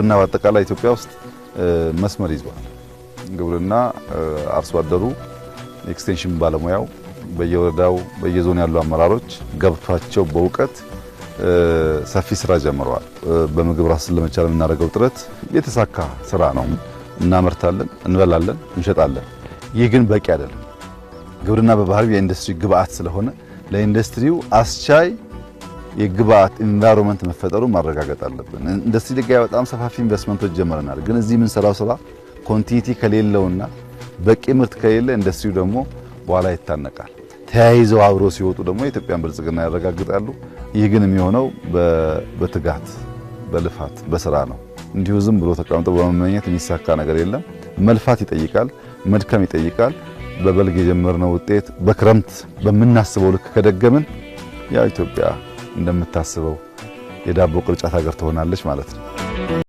ግብርና በአጠቃላይ ኢትዮጵያ ውስጥ መስመር ይዟል። ግብርና አርሶ አደሩ፣ ኤክስቴንሽን ባለሙያው፣ በየወረዳው በየዞን ያሉ አመራሮች ገብቷቸው በእውቀት ሰፊ ስራ ጀምረዋል። በምግብ ራስን ለመቻል የምናደርገው ጥረት የተሳካ ስራ ነው። እናመርታለን፣ እንበላለን፣ እንሸጣለን። ይህ ግን በቂ አይደለም። ግብርና በባህሪው የኢንዱስትሪ ግብአት ስለሆነ ለኢንዱስትሪው አስቻይ የግብአት environment መፈጠሩ ማረጋገጥ አለብን። ኢንዱስትሪ ላይ በጣም ሰፋፊ ኢንቨስትመንቶች ጀምረናል። ግን እዚህ የምንሰራው ስራ continuity ከሌለውና በቂ ምርት ከሌለ ኢንዱስትሪው ደግሞ በኋላ ይታነቃል። ተያይዘው አብሮ ሲወጡ ደግሞ የኢትዮጵያን ብልጽግና ያረጋግጣሉ። ይህ ግን የሚሆነው በትጋት፣ በልፋት፣ በስራ ነው። እንዲሁ ዝም ብሎ ተቀምጦ በመመኘት የሚሳካ ነገር የለም። መልፋት ይጠይቃል፣ መድከም ይጠይቃል። በበልግ የጀመርነው ውጤት በክረምት በምናስበው ልክ ከደገምን ያው ኢትዮጵያ እንደምታስበው የዳቦ ቅርጫት ሀገር ትሆናለች ማለት ነው።